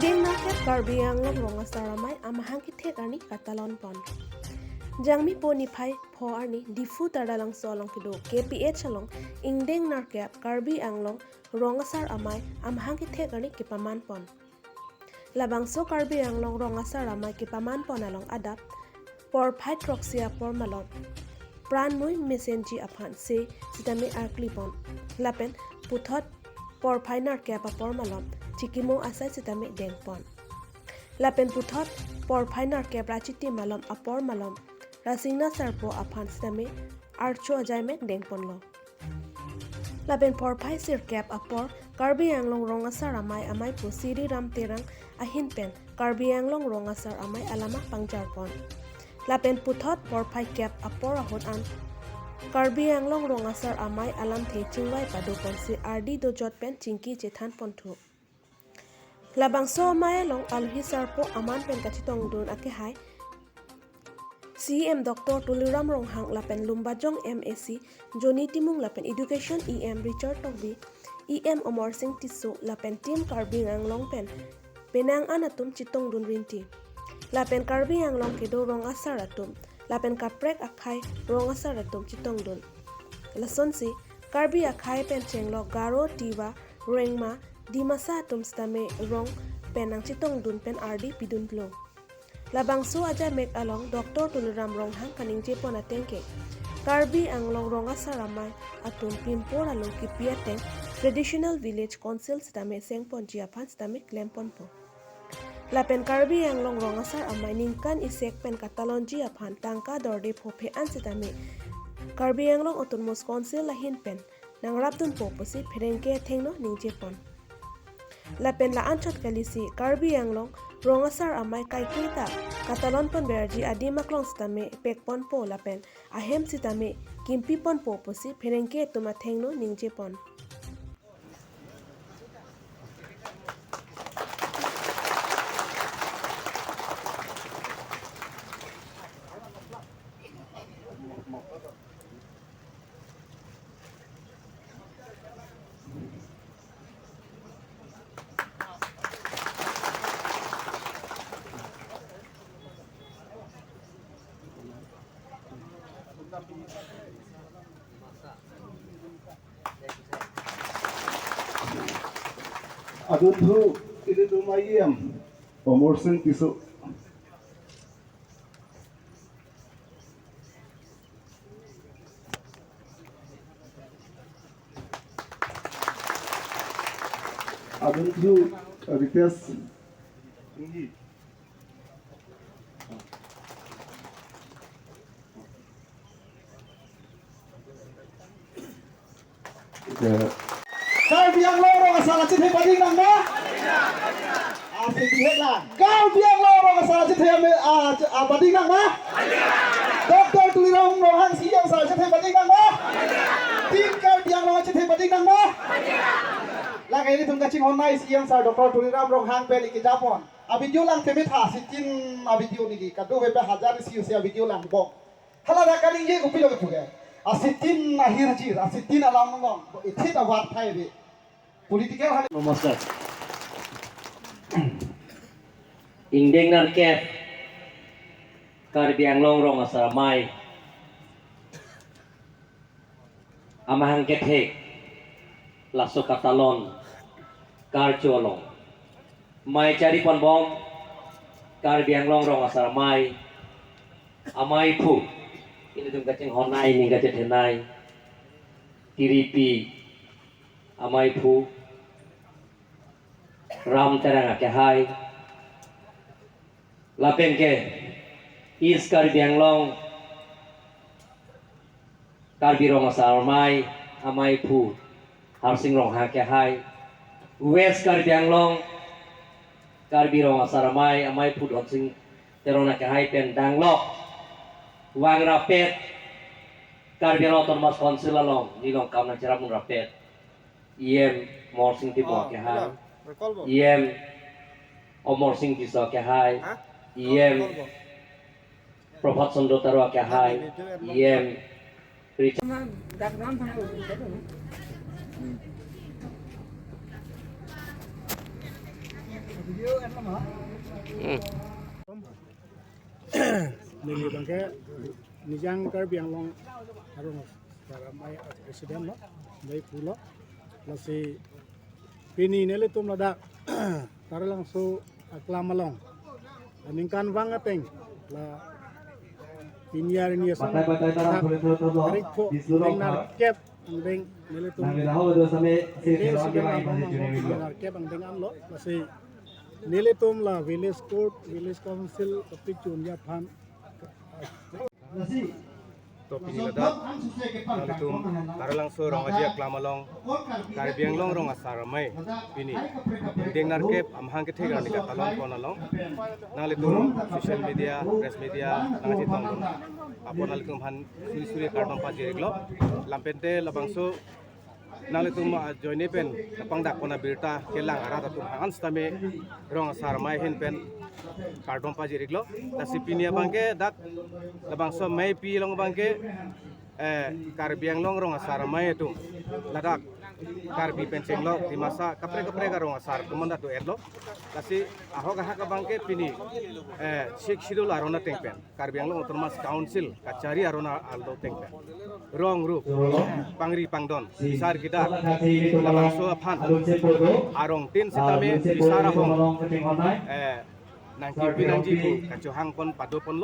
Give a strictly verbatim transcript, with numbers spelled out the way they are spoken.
Ingdeng nerkep Karbi Anglong Rong Asar Amei amahang kethek arni katalon pon. Jangmi po niphai pho arni Diphu Taralangso along kedo K P H along ingdeng nerkep Karbi Anglong Rong Asar Amei amahang kethek arni kepaman pon. Labangso Karbi Anglong Rong Asar Amei kepaman pon along adap porphai throksi apor malom pran mui mesenji aphan se sitame arkli pon. Lapen puthot porphai nerkep apor malom chikimo asai sitame deng pon. Lapen puthot porphai nerkep ra chitim malom apor malom Rasingna Sarpo aphan sitame archo ajai mek deng ponlo. Lapen porphai sirkep apor Karbi Anglong Rong Asar Amei ameiphu Siri Ram Terang ahin pen Karbi Anglong Rong Asar Amei alama pangjar pon. Lapen puthot porphai kep apor ahut an Karbi Anglong Rong Asar Amei alamthe chingvai pado ponsi ardi dojot pen chingki chethan ponthu. Labangso amei along alohi sarpo aman pen kachetongdun akehai C E M Doctor Tuliram Ronghang lapen Lumbajong M A C Johnny Timung lapen Education E M Richard Tokbi, E M Amarsing Tisso lapen Team Karbi Anglong pen penang an atum chetongdun rinti. Lapen Karbi Anglong kedo rong asar atum lapen kaprek akhei rong asar atum chetongdun. Lasonsi Karbi akhei pen chenglok Garo, Tiwa, Rengma, Dimasa atum sitame rong pen nangchetongdun pen ardi pidunlo. Labangso ajai mek along Doctor Tuliram Ronghang kaningje pon ateng ke Karbi Anglong Rong Asar Amei atum pimpor alo kipi ateng Traditional Village Council sitame seng ponji aphan sitame klem ponpo. Lapen Karbi Anglong Rong Asar Amei ningkan isek pen katalonji aphan tangka dorde phophe an sitame Karbi Anglong Autonomous Council ahin pen nangrapdunpo pusi pherangke athengno ningje pon. Lapen la-anchot kalisi Karbi Anglong Rong Asar Amei kaiketa katalon ponverji adim aklong sitame pek ponpo lapen ahem sitame kimpi ponpo pusi pherangke atum athengno ningje pon. Adunthu ilitum E M Amarsing Tisso. Adunthu Ritesh Enghi. Karbi Anglong Rong Asar achethe pading nang ma? Ase di hela. Karbi Anglong Rong Asar achethe ame, ah, ah, pading nang ma? Doctor Tuliram Ronghang C E M sir achethe pading nang ma? Team Karbi Anglong achethe pading nang ma? Lake ilitum kachinghon nai C E M sir Doctor Tuliram Ronghang pen ikejapon. A video lang temetha, sitin a video niki. Kadokave pen hajar isi usi a video lang bom. Hala dak kaningje kopilo kepu ke. Asitin ahirjir, asitin alam nong, ithit avat thai be. Political hal. Namaskar. Ingdeng nerkep Karbi Anglong Rong Asar Amei amahang kethek laso katalon karcho along mei chari ponbom Karbi Anglong Rong Asar Amei ameiphu, ilitum kachinghon nai, ning kachethe nai, Tiripi ameiphu Ram Terang akehai, lapen ke East Karbi Anglong Karbi Rong Asar Amei ameiphu Harsing Ronghang akehai, West Karbi Anglong Karbi Rong Asar Amei ameiphu Dhonsing Teron akehai pen danglok vang rapet Karbi Anglong Autonomous Council along nilong kam nangcherapdun rapet E M Amarsing Tisso akehai, E M Amarsing Tisso akehai, E M Prabhat Chandra Taro akehai, E M Richard. Hmm. Neli abangke Nijang Karbi Anglong Rong Asar Amei President lo, bai pulo. Lasi pini nelitum ladak Taralangso aklam along aningkanvang ateng la pini arni asong Batai batai tarang ladak pulitho tolo, tarik pho, di seluruh angdeng ha. Nerkep angdeng nelitum. Nang dah hawa dua sampai si Ini seluruh sudah angdeng abang abang juni wilo. Nerkep angdeng anlo, lasi nelitum la village court, village council, tapi chun ya phan. To pini ladak nanglitum Taralangso Rong Aji aklam along Karbi Anglong Rong Asar Amei pini angdeng nerkep amahang kethek arni katalon pon along nanglitum social media, press media nangchetongdun apot nanglitum aphan suri suri kardom pajir-iklo. Lapen te labangso nanglitum ajoine pen kapangdak pon abirta kelang arat atum aphan setame Rong Asar Amei ahin pen kardom pajir-iklo. Lasi pini abangke dak labangso ameipi along abangke, eh, Karbi Anglong Rong Asar Amei atum ladak Karbi pen chenglok Dimasa kaprek kaprek arong asar atum anta do-etlo. Lasi ahok ahak abangke pini, eh, Sixth Schedule aron ateng pen Karbi Anglong Autonomous Council kachari aron a-, along ateng pen rong rup, pangri pangdon, bisar kidar, labangso aphan arong tin setame bisar ahong, eh, nangkipi nangji pu kachohang pon pado ponlo.